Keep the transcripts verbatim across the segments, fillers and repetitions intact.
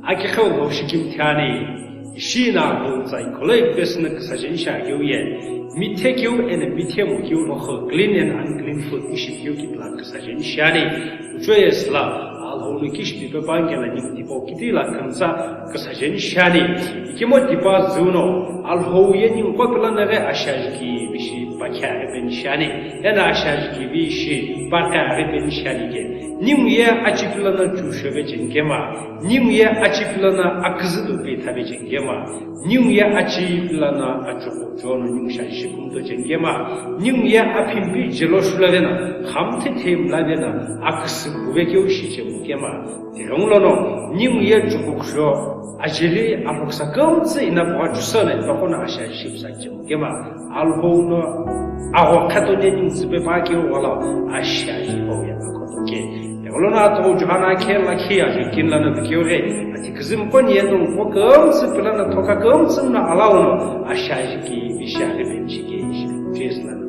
Akighiu lo shikimthi ani, ishi no Alhou tsa ikholo ipesü no küsajeni shiakeu ye, mithe keu eno mithe mokeu lhokhu, clean and unclean food ishi keu kipla küsajeni shiani. Ucho ye sila, Alhou no kishi pipe pangela ningu tipau kiti la kümtsa küsajeni shiani. Ikemu tipa züu no, Alhou ye ningu kopilo no ghi ashiaji kivi ishi pakhe aghi peni shiani. Eno ashiaji kivi ishi pakhe aghi peni shiani ke. Ningu ye achi pilo no chushove cheni kema. Ningu ye achi pilo no aküzü tupi thabe cheni kema. Ningu ye achi pilo no achuqu chono ningu shiaji shikumto cheni kema. Ningu ye aphimpi jelo shula vena, khamthe themla vena, aküsü kuve keu shichemu kema. Tighengulono, ningu ye chuqu kujo, ajeli alhoksa kümtsü ina pagha chusana ipaqo no ashiaji shipsa chemu kema. Alhou no agho khato ne ningu tsüpe pa keu wala ashiaji pau ye akhoto ke. Tighengulono atoghu Johana khe lakhi ajo kini lano pikeu ghi, ati küzümqo ni ye nongu kümtsü pilo no thoka kümtsü no alauno ashiaji kivi ishi aghi peni shike ishi Jisü lano.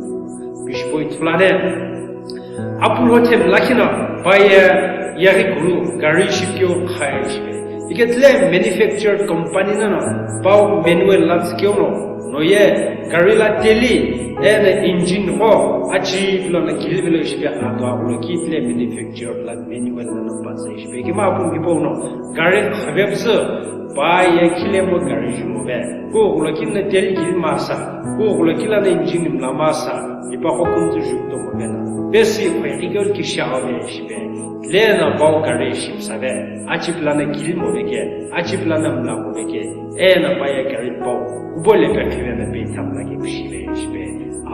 Bishopoi ithulu ani. Apulho themi lakhi no pa ye yaghi kulu gari shipikeu khaye shipe. Ike tile manufactured company no no pau manual la tsükeu no, no ye gari la teli eno engine qo achi pilo no kili velo shipe, ado aghulo ki tile manufactured la manual no no pa tsü shipe. Ikemu apumi hipau no gari khavepusu pa ye khilemu gari jumove. Kughulo kini no teli kili masa, kughulo kila no engine mla masa, ipaqo kümtsü jukutomo vena. Pesü ikhoi ikeu kishi ave shipe. Leno pau gari shipsave, achi pilo no kili move ke, achi pilo no mla move ke, eno pa ye gari pau kubo lepe khivena pe thamla ke pishive shipe.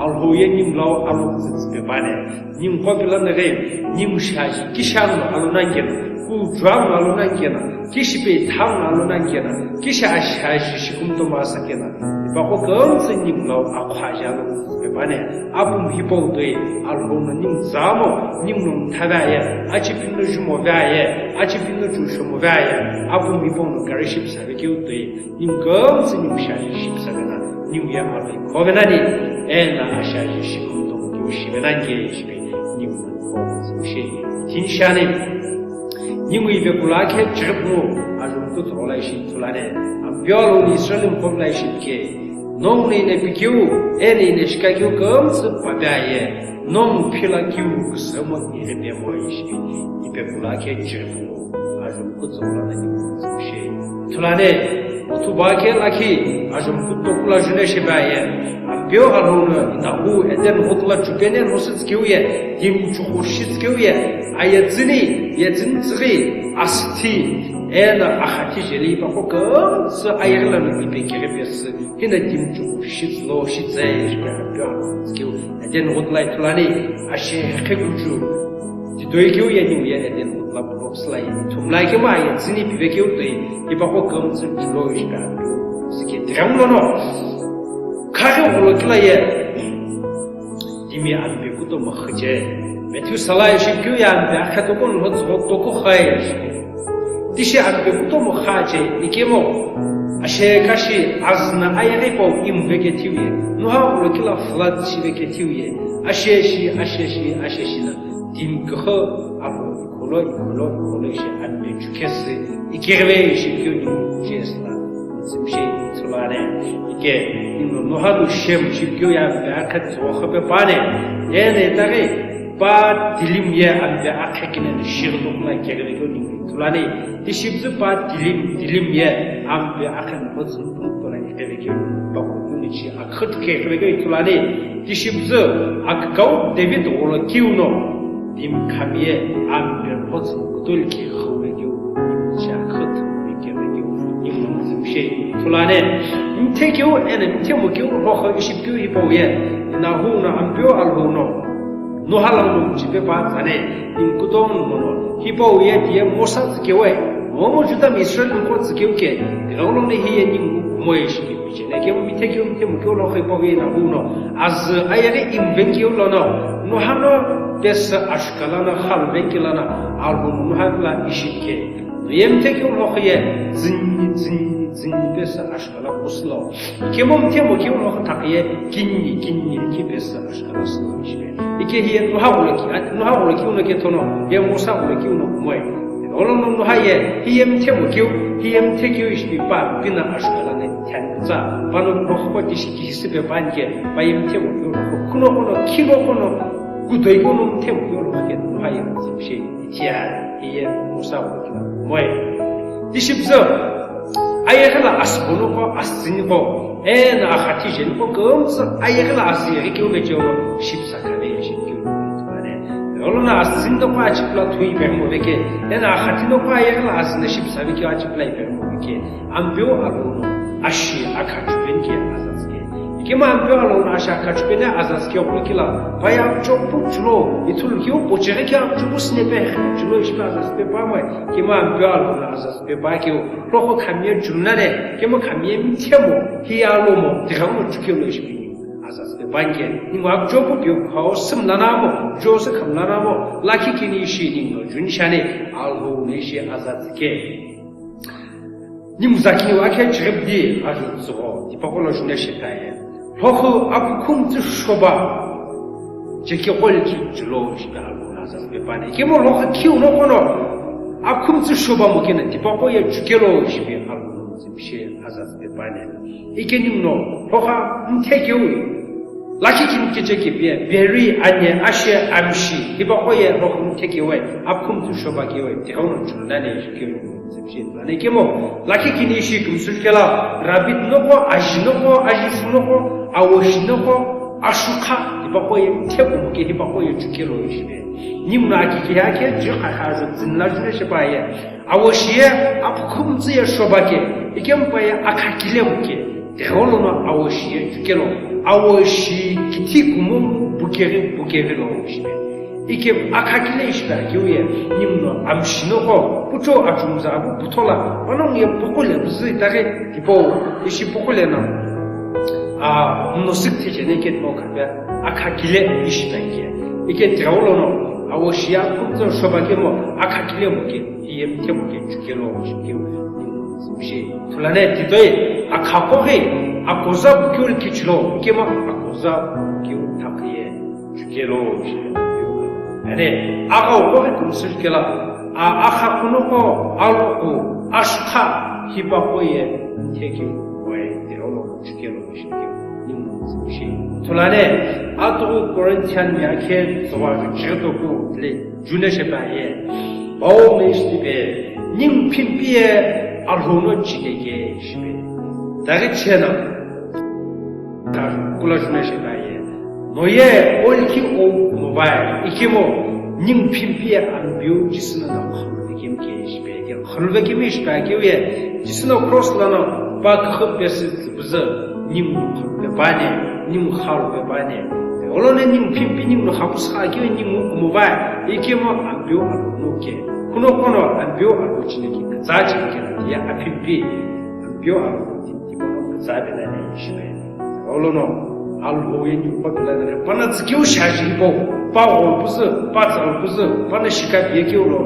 Alhou ye ningu lau alo tsütsüpe pane. Ningu kopilo no ghi, ningu shiaji, kishi no alo nani kena, kujo no alo nani kena, kishi pe thamu no alo nani kena, kishi ashiaji shikumto masa kena, ipaqo kümtsü ningu lau akhuaji alo tsütsüpe pane. Apumi hipau toi, Alhou no ningu zamo, ningu no mtha vaye, achi pilo no jumo vaye, achi pilo no chushomo vaye, apumi hipau no gari shipsave keu toi, ningu kümtsü ningu shiaji shipsave na, ningu ye alo ikho venani, eno ashiaji shikumto keu shivenani ke shipe. Ningu no kümtsü shi. Tini shiani. Ningu ive kulu akhe chighi pungu, ajo mkutho la ishi ithulu ani. Ampeu Alhou no Israel mkhopu la ishi pike. Nongu no ino pikeu, eno ino shikakeu kümtsü pa pi aye. Nongu phila keu küsümo ighi pemo ishi. Ive kulu akhe chighi pungu, ajo mkutho la ningu kümtsü shi. Ithulu ani. Othu ba khe lakhi, ajo mkutho kula june shipe aye. Ampeu Alhou no inaghu Eden ghutula chupene no sü tsükeu ye, timi chuqu shi tsükeu ye, ayetsüni, yetsüni tsüghi, asüthi, eno axathi jeli ipaqo kümtsü ayeghi lono ipe keghi pesü, hino timi chuqu shi tsülo shi tsüe shipe Ampeu Alhou tsükeu. Eden ghutula ithulu ani, ashe hekhe kuchu. Titoi keu ye ningu ye Eden ghutula pulopsü la ye. Ithumla ikemu ayetsüni pive keu toi, ipaqo kümtsü chulo ishi ka. Sike tighengulono. Khaghi ghulo kila ye. Timi ampe kutomo khaje. Matthew sala ishi keu ye ampe akhe toku no tsügho toku khaye. Tishi ampe kutomo khaje, ikemu. Ashe kashi azü no ayeghi pau imve kethiu ye. Noha ghulo kila flood shive kethiu ye. Ashe shi, ashe shi, ashe shi na. Timi kughu apu ikholo, ikholo, ikholo ishi ampe chukesü, ikeghive ishi keu ningu Jisü la, tsümshe ithulu ani, ike, ningu Noha no Shem ishi keu ye ampe akhe tsügho khape pane, eno itaghi pa tilim ye ampe akhe kine no shighi tokula ikeghive keu ningu ithulu ani, tishi püzü pa tilim, tilim ye ampe akhe no tsügho tokula ikeghive keu ningu pa keu nichi akhüthu keghive keu ithulu ani, tishi püzü akükau David gholo keu no, timi khami ye ampe photsü kutoli keghive keu, timi cha khüthu keghive keu, timi tsümshe ithulu ani, mithe keu eno mithe mokeu lhokhu ishi pikeu hipau ye, inaghu no Ampeu Alhou no, Noha lono chipe pa tsane, timi kutomo no mono, hipau ye tiye Mosa tsükewe, momu Juda mi Israel mkho tsükeu ke, tighengulono hiye ningu kumo ishi. Chene kemu mithe keu mithe mokeu lhokhu hipau ye inaghu no, azü ayeghi imve keu lono, Noha no pesü ashukala no khalve kila no, Alhou no Noha la ishi ke. No ye mithe keu lhokhu ye, dzünni, dzünni, dzünni pesü ashukala kusülo. Ikemu mithe mokeu lhokhu thakhi ye, kinni, kinni ki pesü ashukala sülo ishi. Ike hiye Noha ghulo ki, Noha ghulo keu no kethono, ye Mosa ghulo keu no kumoe. Olo no nuha ye, hi ye mthemu keu, hi ye mthe keu ishi pi pa, pina ashukala ne, thian kutsa, pano rokho tishi kihisi pe pan ke, pa ye mthemu keu, rokho kuno kono, kino kono, kudoi kono mthemu keu, rokho ke, nuha ye, zimshe, tia, hi ye, musa, moe. Tishi pzo, ayegela asbono ko, asini ko, ena akhati jeni ko, kumtsa, ayegela asiri keu ke jeo, shipsa kane, shipkeu, mane. Olo na asini ko, achipla thui pe mo veke, ena akhati no ko, ayegela asini shipsa veke, achipla pe mo veke. Ampeu alono, ashi akhachupen ke azatske. Ikema ampeu alono, ashi akhachupen azatske, okila, paya chopu chulo, ithulu keu, pochege keu, chupu sine pe, chulo, ishka azatske pa mai. Ikema ampeu alono, azatske pa keu, rokho khamye chulnane, ikema khamye mthemo, hi alomo, tighamu chukelo ishpi. Azatske pa ke, ningu akchopu piu, khao sim lanamo, jose kham lanamo, lakhi kini ishi ningu, junishane, alo nishi azatske. Nimu zaki wa khe chiribdi aju tsuho, tipaqo lo june shitaye. Lhokhu apukhum tsu shoba, cheke qol ki chulo shibe alu azatske pane. Kemo lhokhu kiu no kono, akhum tsu shoba mo kena, tipaqo ye chukelo shibe alu zimshe azatske pane. Ike nimu no, lhokha mthekeu. Lakhi kini keche kepie, beri, anye, ashe, amshi, hipaqo ye rokhu mthekewe, akhum tsu shoba kewe, tighamu chulnane, shikewe, zimshi, lane kemo, lakhi kini ishi kumsukela, rabbit noko, aji noko, aji fu noko, awoshi noko, ashukha, hipaqo ye mtheku muke, hipaqo ye chukelo ishibe. Nimu na aki ke ya ke, jikha kha, zinla june shepa ye. Awoshi ye apukhumtsü ye shoba ke, ikemu pa ye akhakile muke, tigho lono awoshi ye chukelo, awoshi kithi kumo bukeri bukeri lo shibe. Ike akhakile ishibe akeu ye, nimu no amshi noko, pucho achumza abu putola, panong ye pukule buzü itaghi tipo, ishi pukule na, a, mnosik thejene ke no kapia, akhakile ishibe ke. Ike tigho lono, awoshi ye apukhumtsü shoba ke mo, akhakile muke. Iye mthemu ke chukelo, chukelo. Zimshi. Tulane titoi, akha koghi, akoza bukyo kichilo, kema akoza bukyo thakiye, chukelo, chukelo. Ane, aga koghi kumsukela, a, akha kunoko, aloko, ashkha, hipa koye, theki, koye, teolo, chukelo, chukelo. Nimu zimshi. Tulane, atu Corinthian ya ke, zoba, chukelo, le. June shepa ye, Paul me ishtipe, ning phimpi ye Alhou no chineke shipe. Tari chena, kula june shepa ye, no ye olki o mobile, ikemo, ning phimpi ye ambiu jisina na khalve kim ke shipe, ke khalve kim shipe, ke ye, jisina cross lana, pa khape se Buzü, nimu khaluvepane, nimu khaluvepane. Olone nimu phimpi nimu khapusu kha keu nimu kumuvai, ikemu Ampeu Alhou no ke. Kuno kono Ampeu Alhou chineke, kutsa chineke na tiye aphimpi. Ampeu Alhou titi kono kutsa bela ne shipe. Olono, Alhou ye nimu pa bela ne, pana tsikeu shaji po, pa o buzü, pa tsa buzü, pana shika biye keu lo.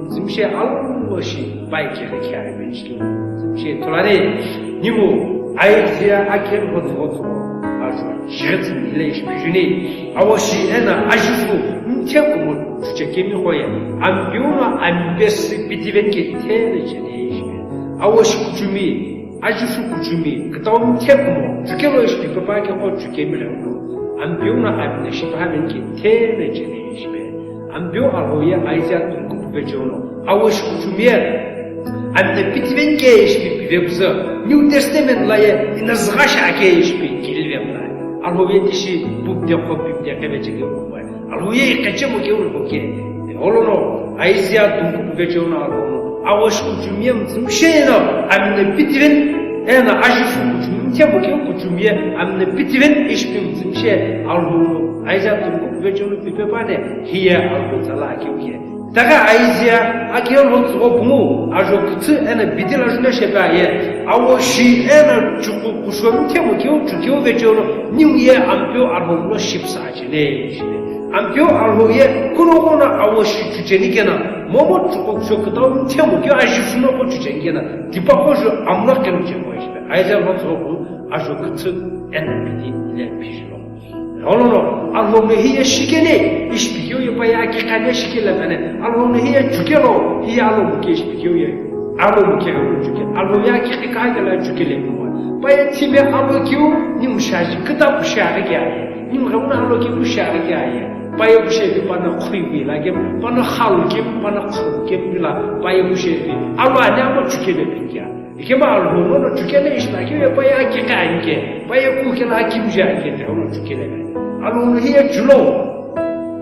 Zimshe Alhou shi, pai kere kya ben shi. Zimshe tulare, nimu, Isaiah akhel hot hot, ajo, shirtsi mile ish bijuni, awoshi ena ajifu, mthe kumu, chuche kemi khoye, Ampeu no ambesi pitiven ke tele jene ish. Awoshi kuchumi, ajifu kuchumi, kutau mthe kumu, chukelo ish papa ke ko chukemi le. Ampeu no amne shi pahaven ke tele jene ish. Ampeu Alhou ye Isaiah tungku puvecheono, awoshi kuchumi ye, amne pitiven ke ish pi pive buzü, New Testament la ye, ina zgha sha ke ish pi kilive mla. Alhou ye tishi, bubde kho bibde keve cheke kumwe. Alhou ye ikeche mo ke ulho ke. Olono, Isaiah tungku puvecheono Alhou no, awoshi kuchumi ye mzimshe no, amne pitiven, ena ajifu kuchumi, mthe mo ke kuchumi ye, amne pitiven ish pi mzimshe, Alhou no, Isaiah tungku puvecheono pipe pane, Hiye Alhou tsala akeu ye. Taka Isaiah akeu lo tsugo pungu, ajo kutsu ena bidi la june shepa ye. Awoshi ena chuku kusho mthe mo keu chukeu vecheu lo, niu ye Ampeu Alhou lo shipsa achene. Ampeu Alhou ye kuno kono awoshi chucheni kena, momo chuku kusho kutau mthe mo keu ajifu no ko chucheni kena, tipa ko jo amla kenu chemo ish. Isaiah lo tsugo pungu, ajo kutsu ena bidi le pishlo. Olono, Alhou no hiye shikele, ishi pikeu ye pa ye aki kane shikele mene. Alhou no hiye chukelo, hiye alo muke ishi pikeu ye. Alo muke alo chuke. Alhou ye aki kikha kela chukele mwa. Pa ye time alo kiu, ni mushaji kita kusha ke aye. Ni mghamuna alo kiu kusha ke aye. Pa ye kushe ke pa na khui bila ke, pa na khalu ke, pa na khalu ke bila, pa ye kushe ke. Alo ane amo chukele ke. Ikema Alhou no chukele ishi na ke pa ye aki kha anke, pa ye kukela aki mja anke, te ono chukele. Alhou no hiye chulo.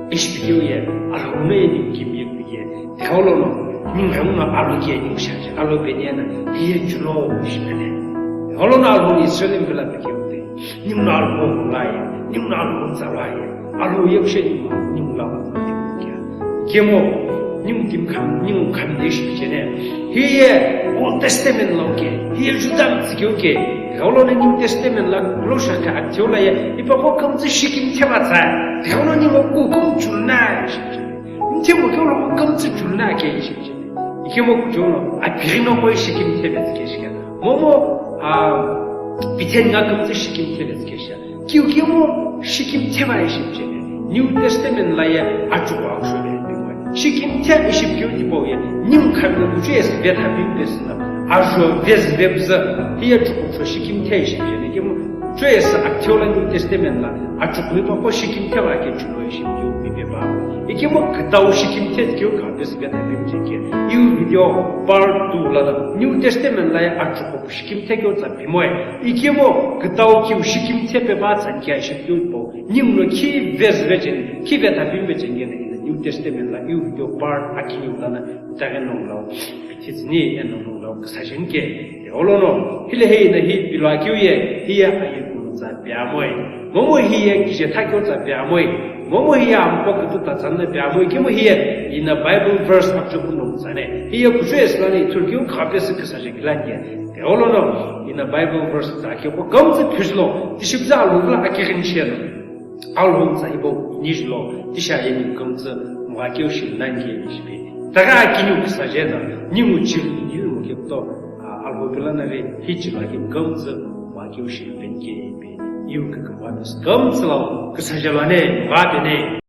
Ishi pikeu ye, Alhou no ye ni kimye kuye. Te olono, ni mghamuna alo ke ni mushaji, alo beniana, hiye chulo ishi mene. Olono Alhou ni Israel mbela pikeu te. Ni mna Alhou laye, ni mna Alhou tsalaye. Alhou ye kushe ni mna, ni mna Alhou ye kuya. Kemo, ni mtim kham, ni mkham de ishi pichene. Hiye Old Testament lo ke, hiye Juda mtsikeu ke. Olono New Testament la lo shaka aktiola ye, ipa ko kamtsi shikim theba tsa. Olono ni mo ku kum chulna ishi pichene. Mtemo ke lo kamtsi chulna ke ishi pichene. Ikemo kujono, apirino ko shikim thebe tsike shika. Momo, a, piten nga kamtsi shikim thebe tsike shika. Kiu kemo shikim theba ishi pichene. New Testament la ye achuko aksho le bimwe. Shikim the ishi piu tipo ye. New khamna kuchu es betha bim pesna. Ajo vez vebza. Hiye chuko shikim the ishi pichene. Kemo, cho es aktiola New Testament la. Achuko pa ko shikim theba ke chulo ishi piu bibe ba. Ikemo kdau shikim the kiu ka pesi ke ta bim cheke. Iu video part two la da New Testament la ya achuko shikim the kiu tsa bimoe. Ikemo kdau kiu shikim the pe ba tsa kia ishi piu po. Ni mno ki vez vechen, ki veta bim vechen gene in the New Testament la iu video part akini ulana utagen nong lao. Pititsni en nong lao ksajen ke. Olono, hile hei na hi pilo akiu ye, hiya ayi kumtsa piamoe. Momo hiye kije thakyo tsa piamoe. Momo hiye ampo kutu tatsan na piamoe. Kemo hiye ina Bible verse apcho kuno tsane. Hiye kuchu eslani turkiu kapesi kisa je kilange. Te olono, ina Bible verse tsa ke ko kamtsi phishlo, tishibza alhou la akirin sheno. Alhou tsa ibo nijlo, tisha yeni kamtsi mwakyo shil nange ishbi. Taga akiniu kisa je na, ni mu chil ni mu kepto, a, Alhou pila na ve, hichi la ke kamtsi mwakyo shil penke ibi. Iu ke kamtsi la, kisa je la ne, ba bene.